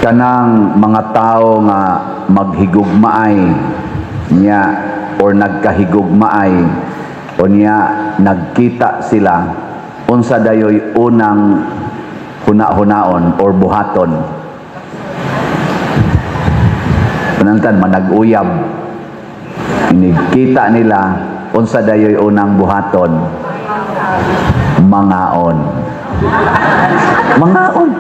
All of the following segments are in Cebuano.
Kanang mga tao nga maghigugmaay niya or nagkahigugmaay o niya nagkita sila, unsa dayoy unang huna-hunaon or buhaton? Pananglitan manag-uyab, inigkita nila, unsa dayoy unang buhaton? Mangaon, mangaon.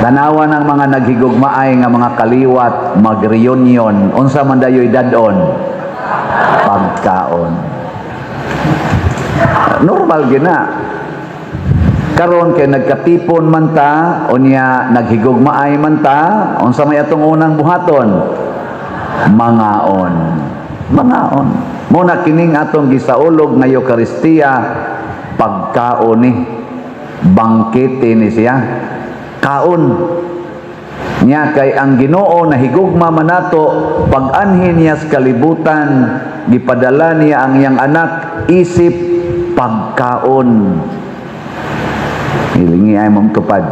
Tanawa ng mga naghigugmaay nga mga kaliwat mag-reunion, unsa man dayoy dad-on? Pagkaon. Normal gina. Karon kay nagkatipon man ta, unya naghigugmaay man ta, unsa may atong unang buhaton? Mangaon, mangaon. Mao na kining atong gisaulog nga Eukaristiya, pagkaon ni, bangkete ni siya, kaon niya, kay ang Ginoo nahigugma man nato, pag-anhi niya sa kalibutan, gipadala niya ang iyang anak isip pagkaon. Hilingi ay mong tupad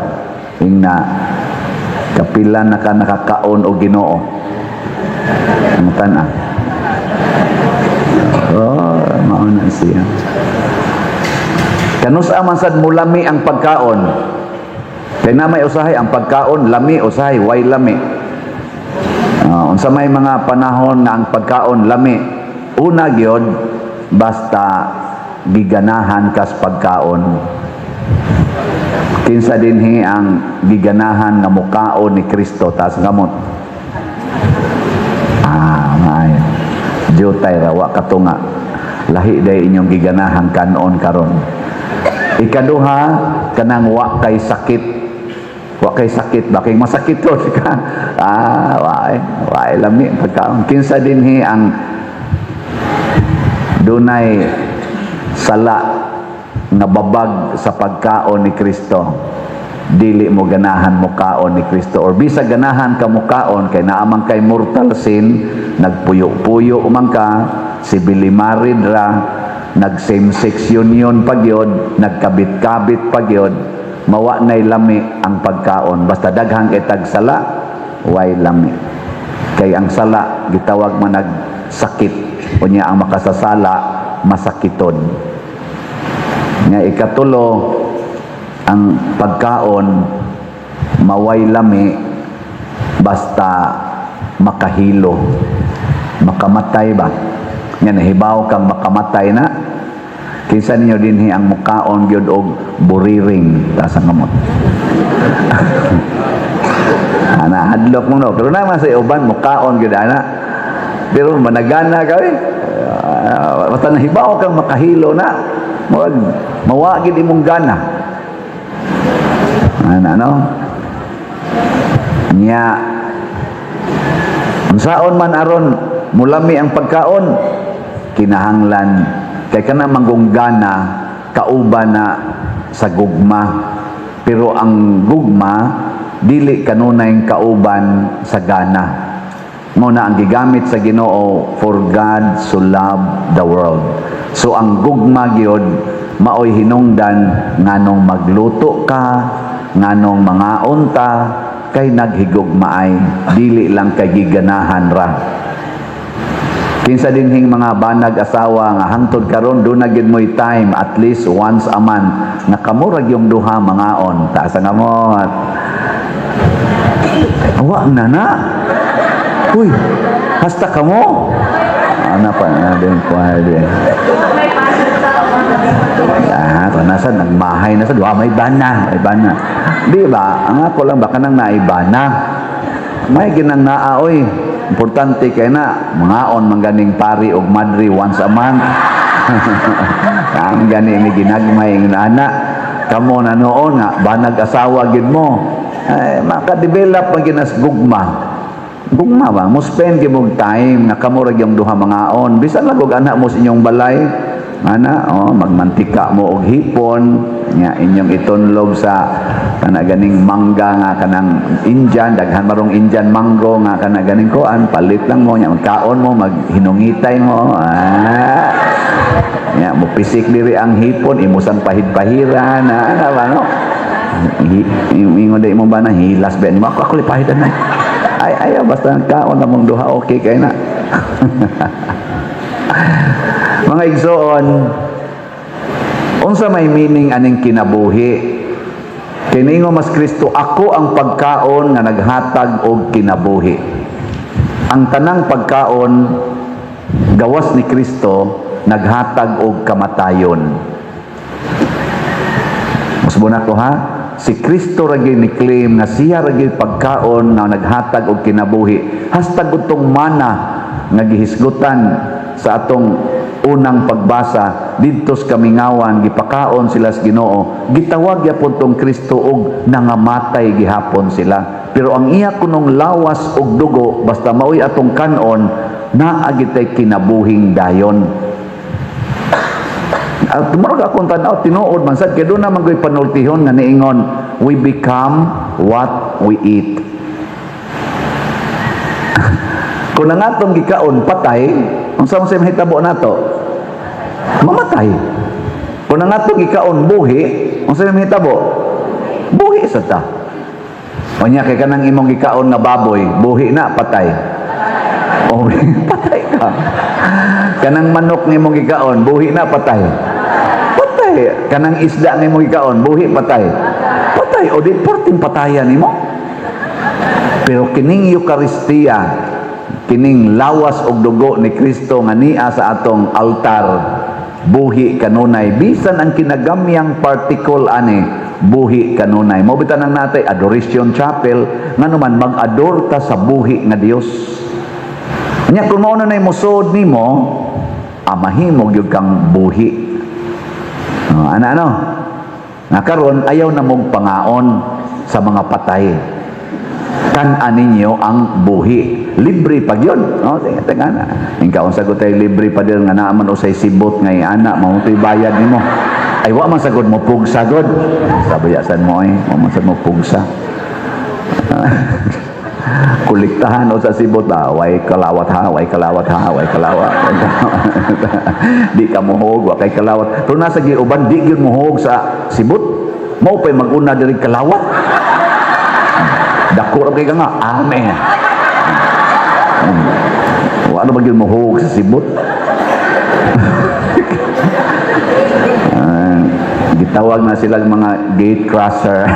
ingna, kapila na ka nakakaon og Ginoo? Ang tan-a. Oh, mao na siya. Kanus-a man sad mulami ang pagkaon? Kay na may usahay ang pagkaon lami, usahay way lami. Unsa may mga panahon nga ang pagkaon lami? Una gyud, basta giganahan kas pagkaon. Kinsa dinhi ang giganahan nga mukaon ni Kristo? Taas ang kamot. Ah, maayo. Jutay ra, wa katunga. Lahi day inyong giganahan kanon karon. Ikaduha, kanang wa kay sakit. Wa kay sakit ba, kay masakit to ka. Ah, wa eh. Wa eh, lami pagkaon. Kinsa dinhi ang dunay sala nga babag sa pagkaon ni Kristo? Dili mo ganahan mo kaon ni Kristo or bisag ganahan ka mo kaon, kay naa man kay mortal sin, nagpuyo-puyo man ka, civilly married ra, nag same sex union pa gyud, nagkabit-kabit pa gyud, mawa nay lami ang pagkaon. Basta daghang itag sala, way lami, kay ang sala gitawag man nag sakit, unya ang makasasala masakiton. Nga ikatulo, ang pagkaon maway lami basta makahilo, makamatay ba? Nga nahibaw kang makamatay na. Kinsa ninyo dinhi ang mukaon gyud og buriring? Taas ang kamot. Ana, hadlok mo, no? Pero naman sa uban mukaon gyud ana, pero managana ka eh. Basta nahibaw kang makahilo na, murag mawa gid imong gana ana, no? Nya unsaon man aron mulami ang pagkaon? Kinahanglan kay kana manggong gana kauban na sa gugma, pero ang gugma dili kanunay kauban sa gana. Mao na ang gigamit sa Ginoo, "For God so loved the world." So ang gugma gyud maoy hinungdan nganong magluto ka, nganong mangaon ta, kay naghigugmaay, dili lang kay giganahan ra. Kinsa dinhing mga banag asawa nga hangtod karon duna gyud mo'y time at least once a month nga kamo ra gyung duha mangaon? Taas ang kamot. Wa na na. Uy, hasta kamo. Ana pa na din pwede. Ah, nasa nagmahay na sa duha, may bana, may bana. Di ba? Ang ako lang ba kanang naibana. May ginang naa oy. Importante kay na mangaon man ganing pari og madri once a month. Ang gani ni ginagmay ng ana. Kamo na noon nga banag asawa gid mo. Ay, maka-develop man ginas gugma. Gugma ba? Mo spend gyud mog time nga kamo ra gyung duha mangaon. Bisan lang og anak mo sa inyong balay, ana, oh, magmantika mo og hipon, nya inyong itunlog sa kana ganing mangga nga kanang Indian, daghan marong Indian mango nga kana ganing kuan, palit lang mo, nya magkaon mo, maghinungitay mo. Ah. Nya mo pisik diri ang hipon, imusang pahid-pahiran, ah, ba no? Ingon day imong bana, hilas ba nimo? Ako lipahidan na. Ay, ayaw, basta kaon na mong duha, okay kay na. Mga igsoon, unsa may meaning aning kinabuhi? Kay niingon mas Kristo, "Ako ang pagkaon nga naghatag og kinabuhi." Ang tanang pagkaon gawas ni Kristo naghatag og kamatayon. Musbon ako ha, si Kristo ra gyud ni claim nga siya ra gyud pagkaon nga naghatag og kinabuhi. Hastag utong mana nga gihisgutan sa atong unang pagbasa didto sa kamingawan, gipakaon sila sa Ginoo, gitawag gyapon tong Kristo og nangamatay gihapon sila. Pero ang iya kunong lawas og dugo, basta maoy atong kanon, naa gitay kinabuhing dayon. At tumurag akong tanaw, tinuod man sad kay doon naman ko'y panultihon nga niingon, "We become what we eat." Kung ang atong gikaon patay, unsa man say mahitabo nato? Mamatay. Kung ang atong gikaon buhi, unsa may mahitabo? Buhi sa ta. Unya kay kanang imong gikaon nga baboy, buhi na, patay? Oh, patay ka. Kanang manok nga imong gikaon, buhi na, patay? Patay. Kanang isda nga imong gikaon, buhi, patay? Patay. O di porting patayan nimo. Pero kining Eucharistia, kining lawas og dugo ni Kristo nga nia sa atong altar, buhi kanunay. Bisan ang kinagamyang particle ani, buhi kanunay. Mao bitan ang natay Adoration Chapel, ngano man mag-adore ta sa buhi nga Dios. Nya kung mao na nay musod nimo, mahimo gyud kang buhi. Oh, ana ano? Nga karon ayaw na mong pangaon sa mga patay. Kan-a ninyo ang buhi. Libre pa gyud. No, tinga tinga na. Ingka unsa ko tay libre pa din nga naa man usay sibot nga ana mao to'y bayad nimo. Ay, wa man sagod mo pugsa god. Sabayasan mo ay, wa man sad mo pugsa. Kolektahan o sa sibot ba, way kalawat ha, way kalawat ha, way kalawat. Di ka muhog, wa kay kalawat. Pero nasa uban di gyud muhog sa sibot. Mao pa'y mag-una diri kalawat. Dako ra kay ka nga, amen. Wa na ba gyud muhog sa sibot? Ah, gitawag na silang mga gate crasher.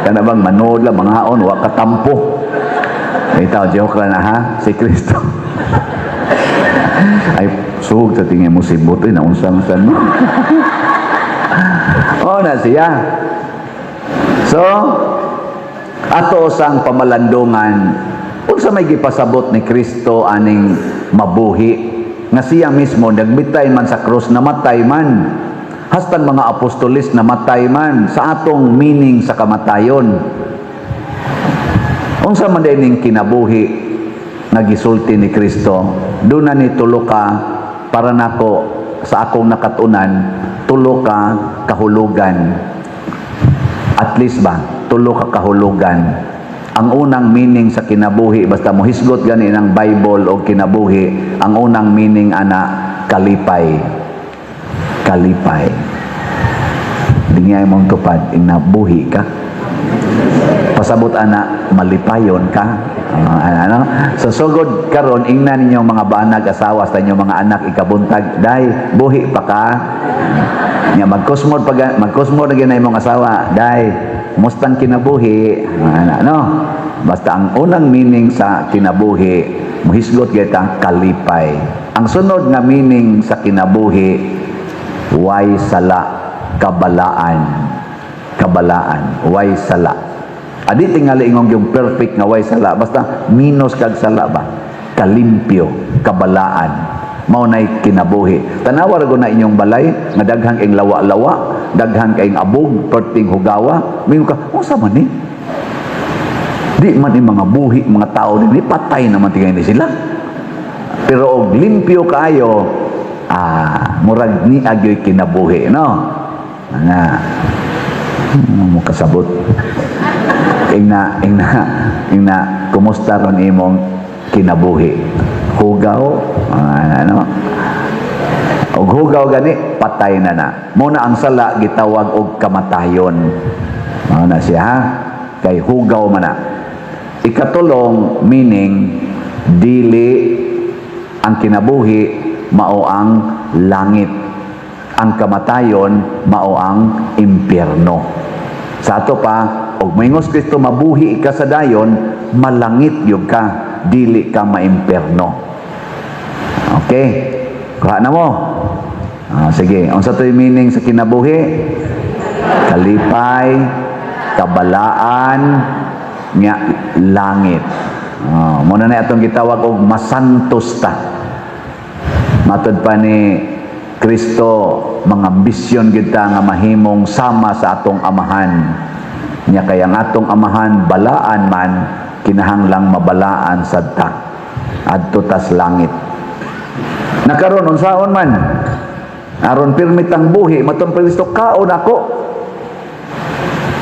Kana bang manood lang, mangaon, wa katampo. Itaw, joke lang na ha, si Kristo. Ay, sug sa tingin mo sibot, eh, naunsa man sad mo. Oh, na siya. So, ato sang pamalandungan, unsa may gipasabot ni Kristo aning mabuhi nga siya mismo nagbitay man sa krus, namatay man, hastang mga apostolis namatay man sa atong meaning sa kamatayon? Unsa man din ning kinabuhi nga gisulti ni Kristo? Doon na ni tulo ka, para nako sa akong nakatunan, tulo ka kahulugan. At least ba, tulo ka kahulugan. Ang unang meaning sa kinabuhi, basta mohisgot gani ng Bible o kinabuhi, ang unang meaning ana, kalipay. Kalipay. Di nga imong tupad, inabuhi ka. Pasabot ana, malipayon ka. Ah, ano? So sugod karon, ingna ninyong mga banag, asawa sa inyong mga anak ikabuntag, "Day, buhi pa ka?" Nya magkusmod pag magkusmod na gyud na imong asawa, "Day, mustang kinabuhi?" Ano, no? Basta ang unang meaning sa kinabuhi, muhisgot gyud ka, kalipay. Ang sunod nga meaning sa kinabuhi, way sala, kabalaan. Kabalaan, way sala. Adi tingali ingong yung perfect nga way sala, basta minus kag sala ba? Kalimpyo, kabalaan. Mao nay kinabuhi. Tanawa ra gud na inyong balay nga daghang ing lawa-lawa, daghan kaing abog, perting hugawa. Mingon ka, "Unsa man ni? Di man ni mga buhi mga tao dinhi, patay naman tingay ni sila." Pero og limpyo kaayo, murag ni agyoy kinabuhi, no? Nga mo kasabot. Ingna, ingna, ingna, kumusta ron imong kinabuhi? Hugaw, ano? Og hugaw gani, patay na na. Muna ang sala gitawag og kamatayon. Mao na siya, ha? Kay hugaw man na. Ikatulong meaning, dili ang kinabuhi mao ang langit. Ang kamatayon mao ang impyerno. Sa ato pa, og moingon si Kristo mabuhi ka sa dayon, malangit gyud ka, dili ka maimpyerno. Okay? Kuha na mo. Ah, sige, unsa to'y meaning sa kinabuhi? Kalipay, kabalaan, nya langit. Oh, mao na atong gitawag og masantos ta. Matod pa ni Kristo, mga ambisyon gyud ta nga mahimong sama sa atong Amahan. Nya kay ang atong Amahan balaan man, kinahanglang mabalaan sad ta. Adto tas langit. Nakaron unsaon man? Aron pirmi tang buhi, matong Kristo, kaon ako.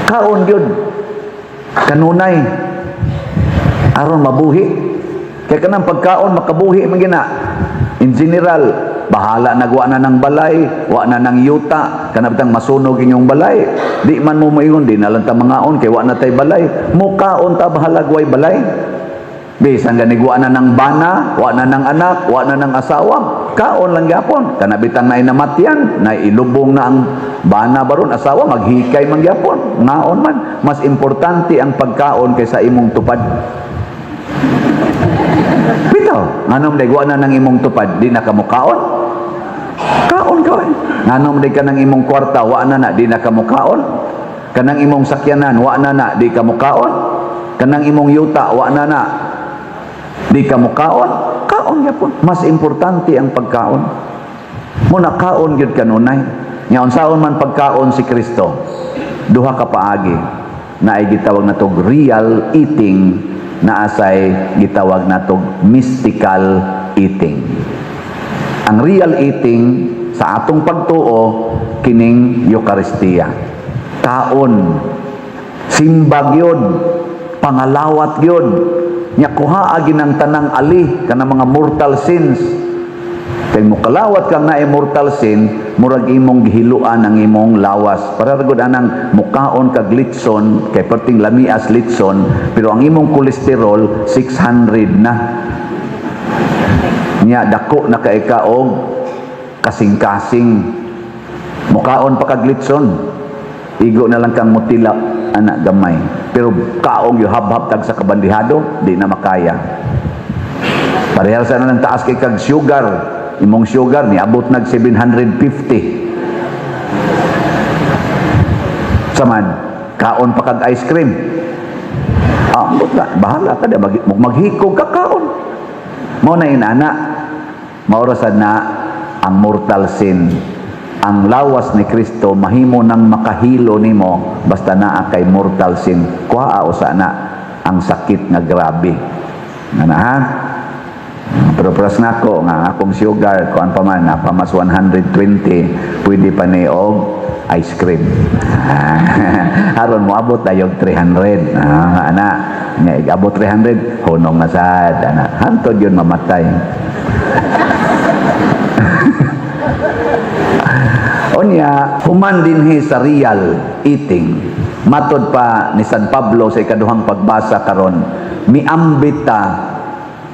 Kaon gyud. Kanunay. Aron mabuhi. Kay kanang pagkaon makabuhi man gina. In general, bahala nagwa na ng balay, wa na ng yuta, kana bitang masunog inyong balay. Di man mo moingon, di na lang ta mangaon kay wa na tay balay. Mukaon ta bahalag way balay. Bisan gani wa na ng bana, wa na ng anak, wa na ng asawa, kaon lang gyapon. Kana bitang naay namatyan, naay ilubong na ang bana baron asawa, maghikay man gyapon. Ngaon man, mas importante ang pagkaon kaysa imong tupad. Bitaw, nganong day wa na ng imong tupad, di na ka mukaon? Kaon ka eh. Nganong day ka ng imong kwarta, wa na na, di na ka mukaon? Kanang imong sakyanan, wa na na, di ka mukaon? Kanang imong yuta, wa na na, di ka mukaon? Kaon gyapon. Mas importante ang pagkaon. Muna kaon gyud kanunay. Nya unsaon man pagkaon si Kristo? Duha ka paagi. Naay gitawag natog real eating, naasay gitawag natog mystical eating. Ang real eating sa atong pagtuo kining Eukaristiya. Kaon, simba gyud, pangalawat gyud. Nya kuhaa ginang tanang ali kanang mga mortal sins. Kay mukalawat kang naay mortal sin, murag imong gihiluan ang imong lawas. Para gud anang mukaon kag litson, kay perting lamias litson, pero ang imong kolesterol 600 na. Nya dako na kay ka og kasing-kasing. Mukaon pa kag litson. Igo na lang kang mutila anak gamay. Pero kaong yuhab-hab tag sa kabandihado, di na makaya. Parehas sa na ng taas kay kag sugar. Imong sugar niabot nag 750. Saman, kaon pa kag ice cream. Ah, ka, bahala ka da, maghikog ka kaon. Mao na inana, maurasan na ang mortal sin. Ang lawas ni Kristo mahimo nang makahilo nimo basta naa kay mortal sin. Kuhaa usa na ang sakit nga grabe. Nga na ha? Pero pras nako nga akong sugar kuan pa man napa mas 120, pwede pa ni og ice cream. Aron moabot tayo 300. Ah, ana, nga igabot 300, hunong na sad ana. Hantod yun mamatay. Unya, human dinhi sa real eating. Matod pa ni San Pablo sa ikaduhang pagbasa karon, miambit ta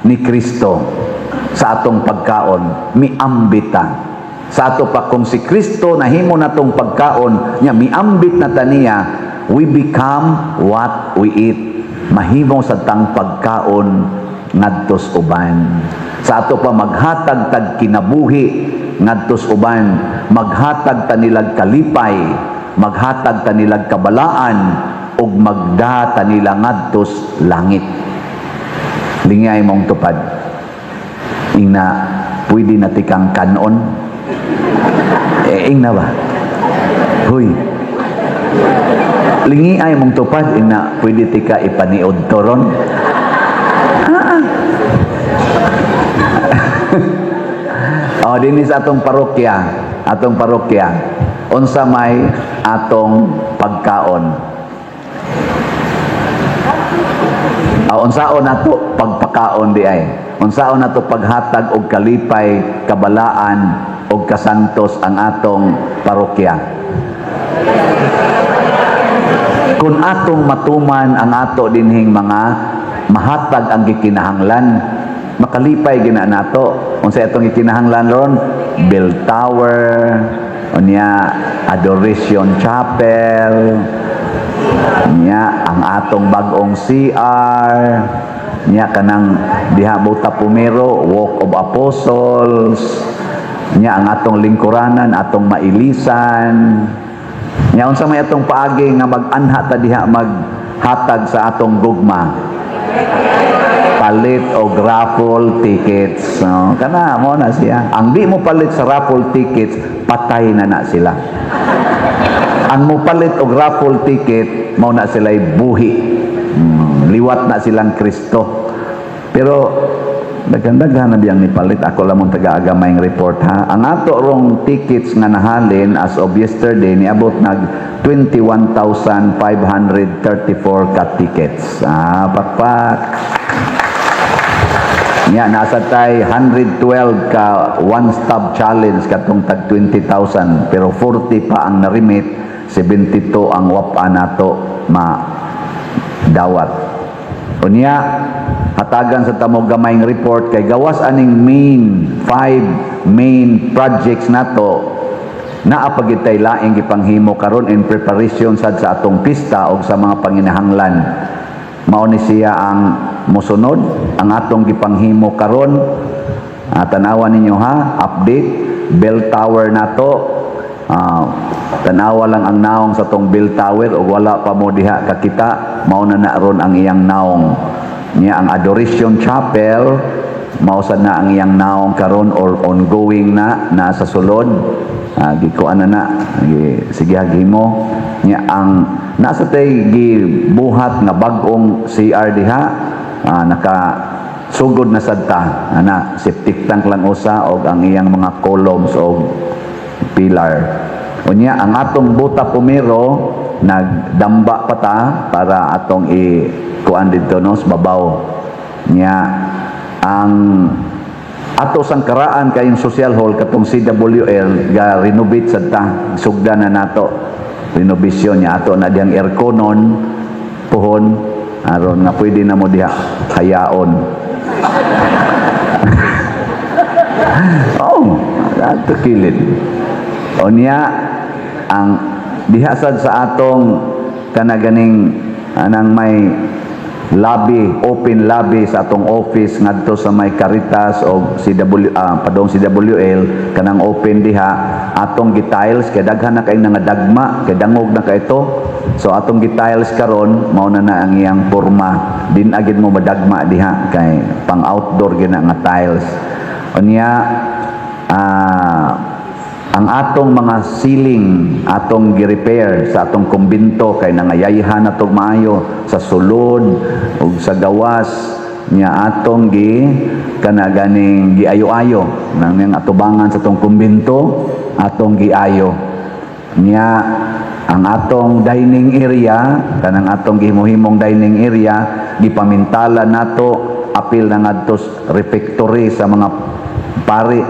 ni Kristo sa atong pagkaon, miambit ta. Sa ato pa kung si Kristo nahimo natong pagkaon, nya miambit na ta niya, we become what we eat. Mahimo sa tang pagkaon ngadtos uban. Sa ato pa maghatag tag kinabuhi ngadtos uban, maghatag ta nilag kalipay, maghatag ta nilag kabalaan, ug magda ta nila ngadtos langit. Lingay mong tupad. Ingna, pwede na tikang kanon? Eh, ingna ba? Huy. Lingi ay mong tupad, ingna, pwede tika ipaniod toron? Ah. Oh, dinhi sa atong parokya, unsa may atong pagkaon? Ah, unsaon nato pagpakaon di ay? Unsaon nato paghatag og kalipay, kabalaan og kasantos ang atong parokya? Kung atong matuman ang ato dinhing mga mahatag ang gikinahanglan, makalipay gina nato. Unsa atong gikinahanglan ron? Bell tower, unya Adoration Chapel, nya ang atong bag-ong CR, nya kanang diha Buta Pumero, Walk of Apostles, nya ang atong lingkuranan, atong mailisan. Nya unsa may atong paagi nga mag-anha ta diha, maghatag sa atong gugma? Palit og raffle tickets. So, kana mo na siya. Ang di mo palit sa raffle tickets, patay na na sila. Ang mopalit og raffle ticket, mao na sila'y buhi. Liwat na silang Kristo. Pero daghan-daghan na biyang nipalit. Ako lamang taga-agamay report ha. Ang ato rong tickets nga nahalin as of yesterday, niabot nag 21,534 ka tickets. Ah, pakpak. Nya nasa tay 112 ka one stop challenge, katong tag 20,000, pero 40 pa ang narimit, 72 ang wapa nato ma dawat. Unya hatagan sa tamo gamayng report kay gawas aning main five main projects nato, naa pa gyud tay laing gipanghimo karon in preparation sad sa atong pista og sa mga panginahanglan. Mao ni siya ang mosunod ang atong gipanghimo karon. Tanawa ninyo ha, update bell tower nato. Tanawa lang ang naong sa tong bell tower ug wala pa mo diha kakita, mao na na ron ang iyang naong. Niya ang Adoration Chapel, mao sad na ang iyang naong karon or ongoing na nasa sulod. Gikuan na na gi, sige himo. Niya ang nasa tay gibuhat nga bag-ong CR diha, naka sugod na sad ta ana, septic tank lang usa og ang iyang mga columns og pillar. Unya ang atong Buta Pumero, nagdamba pa ta para atong i kuan didto, no, sa babaw. Nya ang ato sang karaan kayong social hall, katong CWL, ga renovate sad ta, sugda na nato renovation. Nya ato na diyang airconon puhon aron nga pwede na mo diha hayaon. Oh, ato kilid. Unya ang diha sad sa atong kanaganing anang may lobby, open lobby sa atong office ngadto sa may Caritas o CW, padong CWL, kanang open diha, atong gi-tiles kay daghan na kay nga dagma kay dangog na kay ito. So atong gi-tiles karon, mao na na ang iyang porma. Din agid mo madagma diha kay pang outdoor gina nga tiles. Unya ang atong mga ceiling, atong gi-repair sa atong kumbinto kay nangayayhan na tog maayo sa sulod ug sa gawas. Nya atong gi kana ganing giayo-ayo nang yang atubangan sa atong kumbinto, atong giayo. Nya ang atong dining area, kanang atong gihimo-himong dining area, gipamintala nato apil na ngadto refectory sa mga pari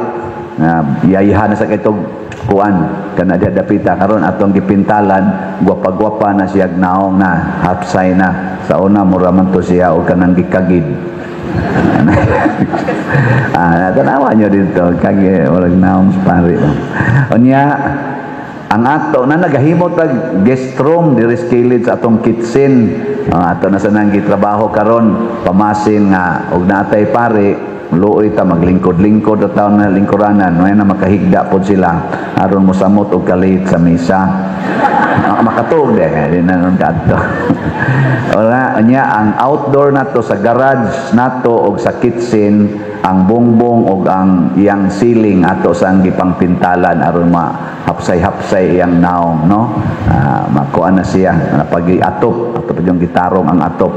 nga yayhan na sa kitog kuan kana diha dapita. Karon atong gipintalan, gwapa-gwapa na siya naong na hapsay na. Sa una mura man to siya og kanang gikagid. Tanawa nyo dito kagi murag naong sa pari. Unya ang ato na nagahimo tag guest room diri sa kilid sa atong kitchen. Ato na sa nang gitrabaho karon, pamasin nga og natay pare, luoy ta maglingkod-lingkod at taon na lingkuranan may na makahigda pod sila aron mosamot og kalit sa misa. Makatuog de di na nun kadto. Wala. Nya ang outdoor nato sa garage nato og sa kitchen, ang bongbong og ang iyang ceiling ato sa ang gipangpintalan aron ma hapsay-hapsay iyang naong, no. Makuan na siya pag atop ato pa yung gitarong ang atop.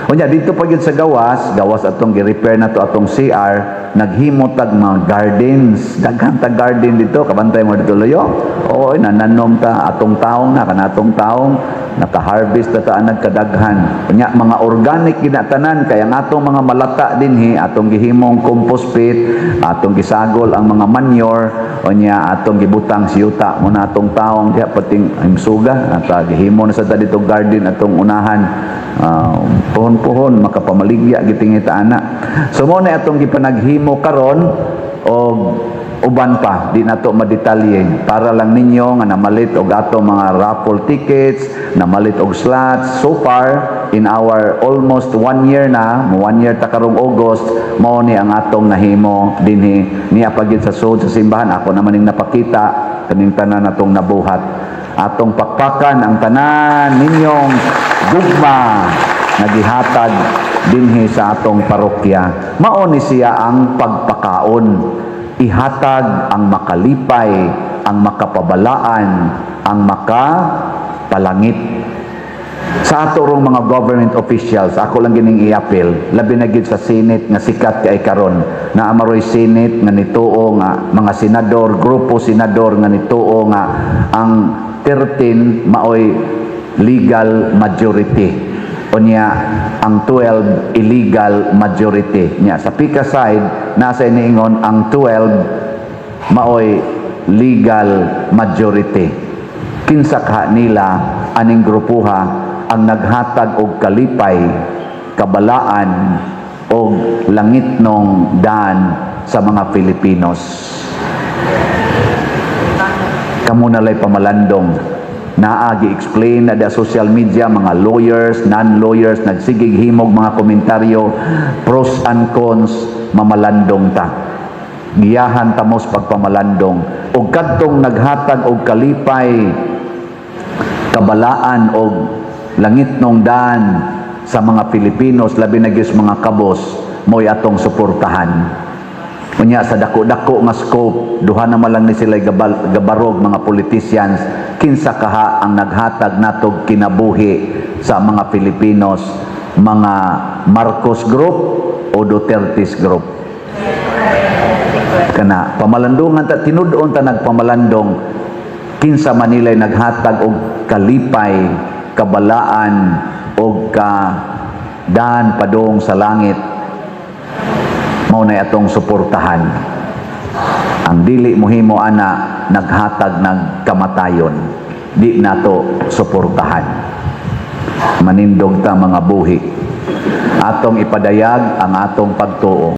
Unya dito pa gyud sa gawas, gawas atong gi-repair na to atong CR, naghimo tag mga gardens. Daghan tag garden dito, kabantay mo dito, loyo. Oo, nananom ta atong taong na kanatong taong Naka-harvest na ta nagkadaghan. Unya mga organic ginatanan kay ang atong mga malata dinhi atong gihimong compost pit, atong gisagol ang mga manure, unya atong gibutang sa yuta mo na atong taong diha pating himsuga at gihimo na sa ta dito garden atong unahan. Puhon-puhon makapamaligya gitingita ana. So mo na atong gipanaghimo karon og uban pa, di nato madetalye, para lang ninyo nga namalit og ato mga raffle tickets, namalit og slots. So far in our almost one year na, mo one year ta karong August, mao ni ang atong nahimo dinhi niya pagid sa sud sa simbahan. Ako naman ning napakita kaning tanan atong nabuhat. Atong pakpakan ang tanan ninyong gugma nga gihatag dinhi sa atong parokya. Mao ni siya ang pagpakaon, ihatag ang makalipay, ang makapabalaan, ang makapalangit. Sa ato rong mga government officials, ako lang gining i-appeal, labi na gyud sa Senate nga sikat kay karon, na amaroy Senate nga nituo nga mga senador, grupo senador nga nituo nga ang 13 maoy legal majority. Unya ang 12 illegal majority. Nya sa PICA side nasa iniingon ang 12 maoy legal majority. Kinsa ka nila aning grupuha ang naghatag og kalipay, kabalaan og langitnong daan sa mga Filipinos? Kamo na lay pamalandong. Naa gi-explain na da social media, mga lawyers, non-lawyers, nagsigig himog mga komentaryo, pros and cons. Mamalandong ta, giyahan ta mos pagpamalandong, og kadtong naghatag og kalipay, kabalaan og langitnong daan sa mga Filipinos, labi na gyud sa mga kabos, mo'y atong suportahan. Unya sa dako-dako nga scope, duha na man lang ni sila gabarog mga politicians, kinsa kaha ang naghatag natog kinabuhi sa mga Filipinos, mga Marcos Group o Duterte's Group? Kana pamalandungan ta, tinud-on ta nagpamalandong kinsa man nila'y naghatag og kalipay, kabalaan og kadaan padung sa langit, mao nay atong suportahan. Ang dili mohimo ana, naghatag ng kamatayon, di nato suportahan. Manindog ta mga buhi, atong ipadayag ang atong pagtuo.